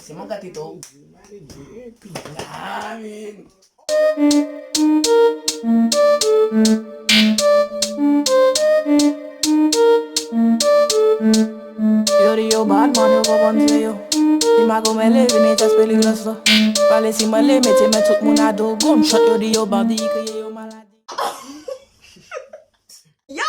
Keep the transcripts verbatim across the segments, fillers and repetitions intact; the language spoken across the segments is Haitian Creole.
Se mwen gate tou. Ah, man. Yo di yo bad man, yo konprann se yo. Di mago mele, vini tès peligrans la. Pale si mele, mete men tout moun a do. Gunshot, yo di yo bandi, kriye yo maladi. Yo,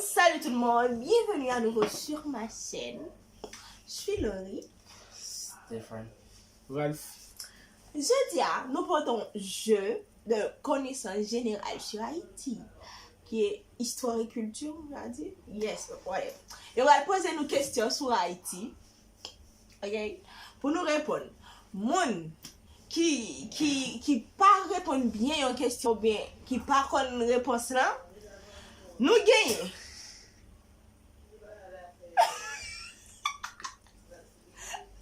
salut tout le monde, bienvenue à nouveau sur ma chaîne. Je suis Laurie. Stephen. Ralph. Jodi a, nou pote yon jeu de connaissance générale sur Haïti, qui est histoire et culture, on va dire. Yes, whatever. Yo pral poze nou kesyon sou Ayiti. Ok? Pou nou reponn. Moun ki, ki, ki pa reponn byen yon kesyon oubyen ki pa konn repons lan, nou genyen.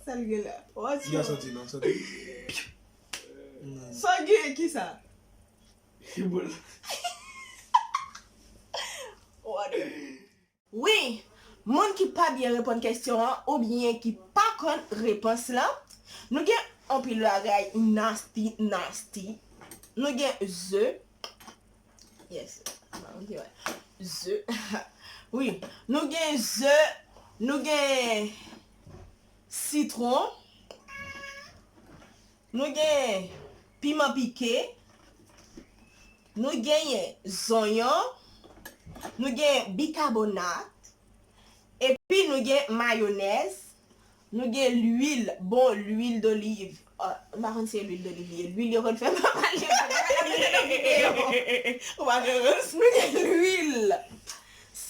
Sa l gen la? What's Di a wrong? Soti non, soti. Sa gen kisa? Whatever. Wi, moun ki pa byen reponn kesyon an oubyen ki pa konn repons lan, nou gen anpil bagay nasty, nasty. Nou gen ze. Yes. Ze. Wi, nou gen ze, nou gen sitwon, nou gen piman pike, nou genyen zonyon, nou gen bikabonat, epi nou gen mayonèz, nou gen lwil, bon, lwil doliv. Ah, m pa konn si se lwil doliv li ye. Lwil yo konn fè m pale, m pa konn fè videyo. Ou pa gen rans. Nou gen lwil.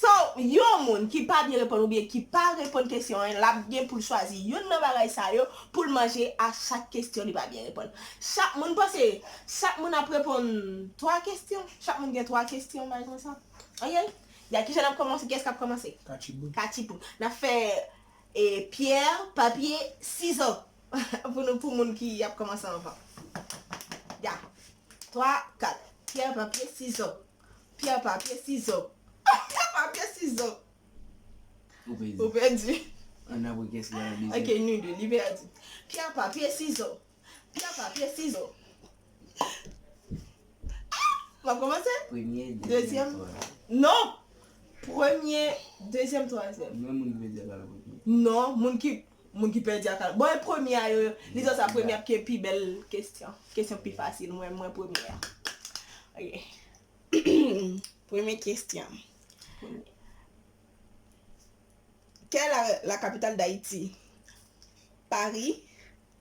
So, yon moun ki pa byen reponn oubyen ki pa reponn kesyon an, l ap gen pou l chwazi youn nan bagay sa yo pou l manje a chak kesyon li pa byen reponn. Chak moun panse, chak moun ap reponn twa kesyon. Chak moun gen twa kesyon, bagay konsa. Ok? Ya, kijan n ap kòmanse? Kiyès k ap kòmanse? Katchipou. Katchipou. N ap fè, e, pyè, papye, sizo. Pou nou, pou moun ki ap kòmanse anvan. Ya. Twa, kat. Pyè, papye, sizo. Pyè, papye, sizo. Pyè, papye, sizo. Ou pèdi. Ou pèdi. Ann apre kès ki ap dezyen. Ok, nou de, li pèdi. Pyè, papye, sizo. Pyè, papye, sizo. M ap kòmanse? Premye, dezyèm, dezyèm, twazyèm. Non! Premye, dezyèm, twazyèm. Mwen moun ki pèdi a ka al premye. Non, moun ki, moun ki pèdi a ka al. Bon, e premye a yo, li di sa premye a ki pi bèl kesyon. Kesyon pi fasil, mwen, mwen premye a. Ok. Premye kesyon. Premye. Quelle est la, la capitale d'Haïti? Paris,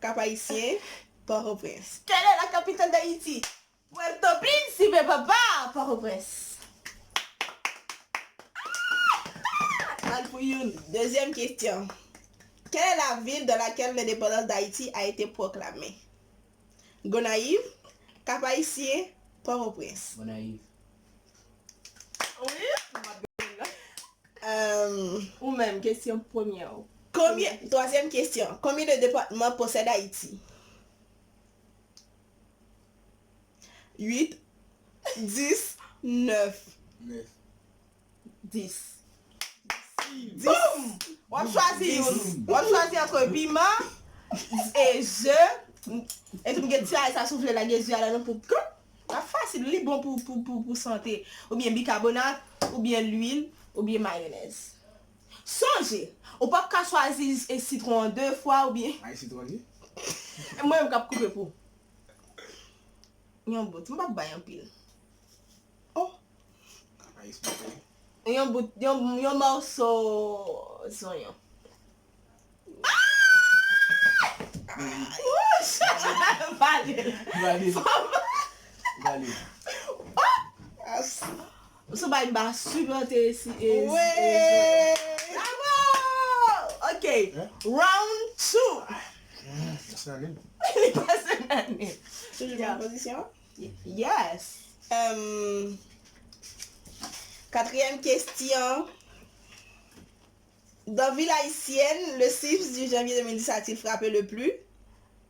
Cap-Haïtien, Port-au-Prince. Quelle est la capitale d'Haïti? Puerto Príncipe, papa! Port-au-Prince. Mal pou youn. Deuxième question. Quelle est la ville dans laquelle l'indépendance d'Haïti a été proclamée? Gonayiv, Cap-Haïtien, Port-au-Prince. Gonayiv. Wi. Euh, Ou menm, kesyon premyè ou. Combien, troisième question. Combien de départements possède Haïti? Huit, dix, neuf. Nèf. Dis. Dis. Boum! W ap chwazi youn. W ap chwazi antre piman, e ze, epi m gen ti bagay sa si w vle lage ze a ladan pou, la fasil, li bon pou, pou, pou, pou sante. Oubyen bikabonat, oubyen lwil, oubyen mayonèz. Sonje, ou p ap ka chwazi, e, sitwon an de fwa oubyen. Ay, sitwon li? Mwen menm k ap koupe pou. Yon bout, m p ap bay anpil. Oh! Ay, sitwon. Yon bout, yon, yon mòso zonyon. Ah! Vale. Vale. Vale. Oh! Sou bay m pa sipòte si e. Wi! Bravo! Ok. Hein? Round two. Hmm, se anil. Li pase nan nil. Toujou menm pozisyon? Yes. Euh, quatrième question. Dans ville haïtienne, le six du janvier deux mille dix a-t-il frappé le plus?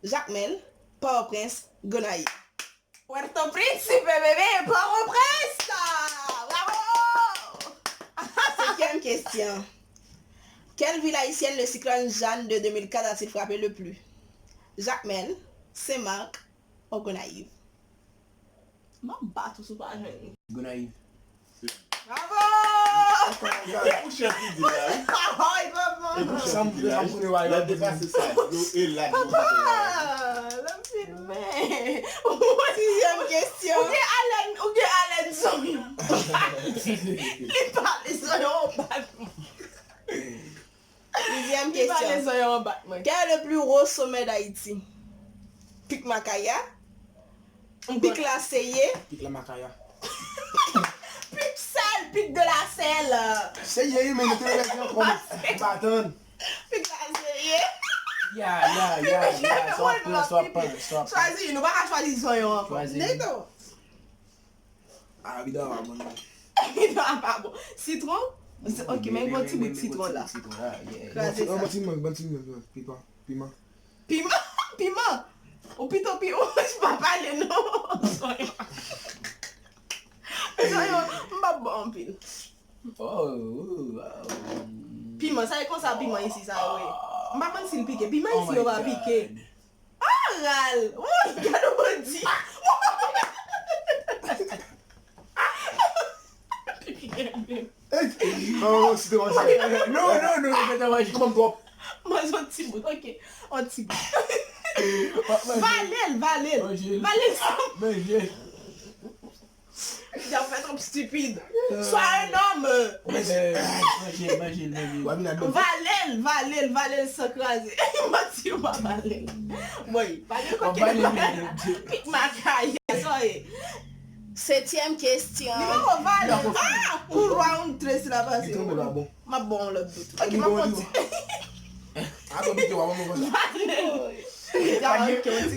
Jakmèl, Port-au-Prince, Gonayiv. Puerto Príncipe, bébé, Port-au-Prince! Bravo! Cinquième question. Quelle ville haïtienne le cyclone Jeanne de deux mille quatre a-t-il frappé le plus? Jakmèl, Senmak, ou Gonayiv? M ap bat ou si w pa jwenn li. Gonayiv. Bravo! E pou chèf li di la, wi. Ay, papa! E pou chèf li di la, wi. L ap depase sa. Yo, e la, nou. Ah, l ap filme. Sizyèm kesyon. Ou gen alèn, ou gen alèn zonyon. Li pale zonyon anba mwen. Sizyèm Li pale kesyon. Zonyon anba mwen. Quel est le plus haut sommet d'Haïti? Pic Macaya, Pic La Seyé, Pic La Macaya. Pic Sel, Pic de la Selle. Seyé, men nou te rete ankò. M pa tann. Pic La Seyé. Ya, ya, ya, ya. Sa w ap pran, sa w ap pran, sa w ap pran. Chwazi, nou pa ka chwazi zonyon ankò. Chwazi. Neto. Ah, bida wa bon. Non, pa bon. Sitwon? Ok, men yon ti bout sitwon la. Sitwon la, yeah. Kraze sa. Bon, ti mang, bon, ti mang, piman, piman. Piman, piman. Ou pito pi, ou pa pale non. Zonyon. Zonyon, m pa bon anpil. Oh, oh, oh. Piman, sa e konsa piman isi sa yo ye. M pa konn si l pike. Piman isi yo pa pike. Ah, ral. Woy, gade w di. Oh, si te manje. Non, non, non, non, manje. Kòman m twòp? Manje yon ti bout, ok. Yon ti bout. Vale l, vale l. Vale l sa. Manje. Jan fè twòp stupid. Sois un homme. Manje, manje, manje, manje. Vale l, vale l, vale l san kraze. Manti, ou pa vale l. Woy, pa gen kote. Pic Macaya, sa ye. Setyèm kesyon. Li poko vale. Ah, pou round tres la pase. M ap bon lòt bout. Ok, m ap kontinye. Ato pike wa mwen konsa. Vale.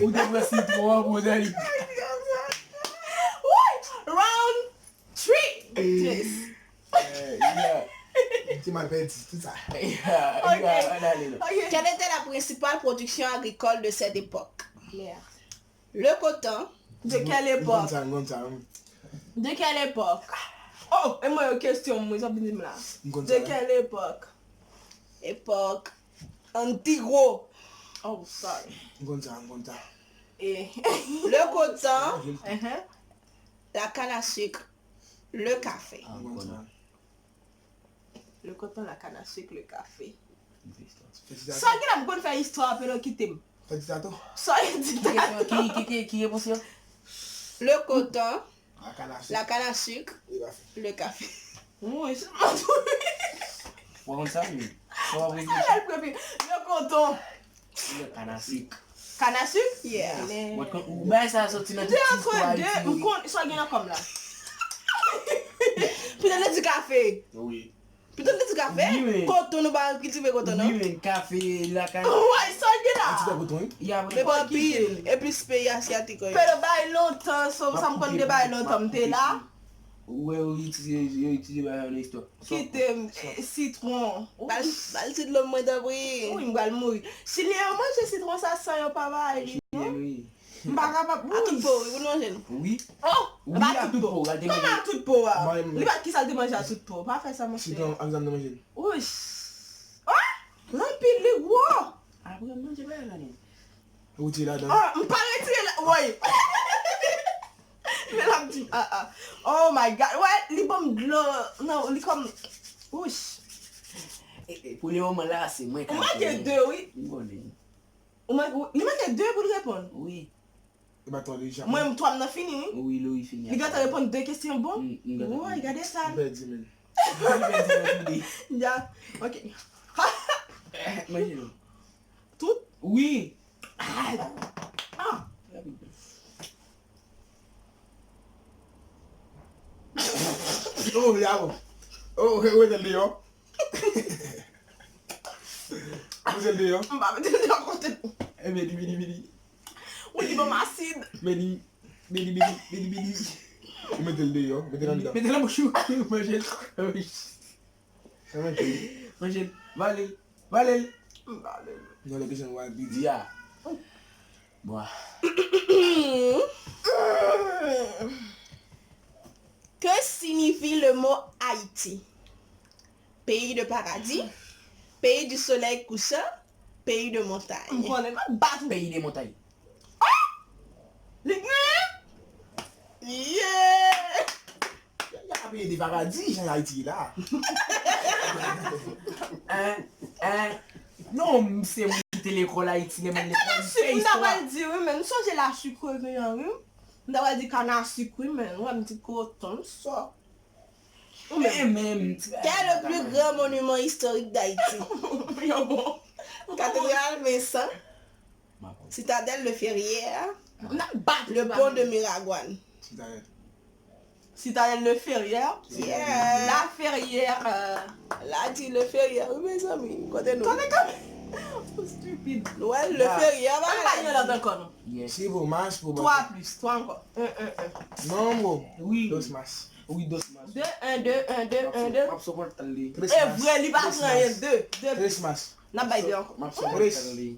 Ou te pran sitwon an pou dènye. Woy, round three. Tres. Yeah. Ti mal pèdi, tout sa. Ok. Quelle était la principale production agricole de cette époque? Merde. Le coton, De quelle M konn époque? Sa, m konn sa. De quelle époque? Oh, e mwen yo kesyon mwen sa vin di m la. M konn De sa. Quelle époque? Époque antigo. Oh, sorry. M konn sa, m konn sa. Eh. Le coton, Uh-huh. la canne à sucre, le café. M konn sa. Le coton, la canne à sucre, le café. Fè ti Sa gen la m konn fè istwa apre yo kite m. Fè ti tato. Sa yo di ta. Ki, ki, ki, ki repons yo? Le coton, La canne à sucre. La canne à sucre, Li pa fè. Le café. Mwen se mwen tou. Ou konn sa, men. Ou ap reflechi. Sa lè l premye. Le coton. Le kanasik. Kanasik? Yeah. Ou konn, ou bay sa soti nan Mwen te tout antre istwa de, Ayiti, m wi. Konn sa gen nan kòm la. Piton te di kafe. Wi. Piton te di kafe. Wi, men. Koton nou pa kiltive koton non. Wi, men kafe, lakay. Wè, sa gen la. Ti ta koton, wi. Ya, Men pa anpil. E plis peyi asyati konnen. Pero bay lontan, so sa m konn de bay lontan m te la. Ou wè, yo itilize, yo itilize bagay nan istwa. Kite m, eh, sitwon. Bal, bal ti dlo mwen tanpri. Wi, m pral mouri. Chilyen yo manje sitwon sa san yo pa bay li, non? Wi. M pa kapab. A tout po, wi, pou nou manje l. Wi. Oh, Wi, pa a tout tout po. po, al te Kòman manje. A tout po a? Mwen, mwen. Li pa kisa l te manje a tout po. Pa fè sa, monchè. Sitwon ak zam nan manje. Wouch. Oh, l anpil, li gwo. Apre manje bagay la, non. Ou ti ladan. Oh, m pa retire la. Woy. Men l ap di m, ah, ah. Oh my God. Wè, li ban m dlo. Non, li kòm, wouch. E, e, pou le moman la, se mwen k Ou ap manke fè. De, wi. M konnen. Ou man-, ou, li manke de pou l reponn. Wi. E ba twa deja. Mwen, m twa m nan fini, wi. Wi, Louis fini. Li gentan reponn de kesyon bon. Mm, mm, gentan. Woy, gade sa. M pèdi, men. Li pèdi nan tou de. Ya, ok. Manje non. Tout? Wi. Ah. Oh, ya bon. Oh, ou mete l deyò. Ou mete l deyò. M pa mete l deyò kote. E meni, meni, meni. Ou di bon asid. Meni, meni, meni, meni, meni. Ou mete l deyò, mete l anndan. Mete l nan bouch ou. Manje l. Sa manje. Manje l. Vale l. Vale l. M pa vle. Non, lè kesyon w al piti. Ya. Bwa. Que signifie le mot Haïti? Pays de paradis, pays du soleil couchant, Peyi de montay. M konnen m ap bat ou. Peyi de montay. Li genyen? Yeah! Y ap peye de paradi, jan Ayiti la. Hein? Hein? Non, m se moun ki te lekòl Ayiti, lè m lekòl. Sik m ta pral di wi, men m sonje la sik genyen wi. M ta pral di kana sik wi, men wè m ti koton, m sò. Men menm. Quel est le plus grand monument historique d'Haïti? Yo bon. Cathédrale Vincent, Citadelle de Ferrières, M ap bat le pont de Miragwàn. Citadelle de Ferrières. Yeah. La Ferrière. Euh, La di le Ferrières, wi mezanmi. Kote nou? Kote kanmenm. Stupid. Noël le Ferrières, Ann bay yon lòt ankò non. Chivo, mas pou twa plis twa ankò. Un, un, un. Non, bro. Wi. Dos mas. Wi, dos mas. De, un, de, un, de, un, de. M ap sipòt tande. Tres E mas. Vre, li pa pran yon de. De. Tres mas. N ap bay de ankò. M ap sipòt Tres. Tande.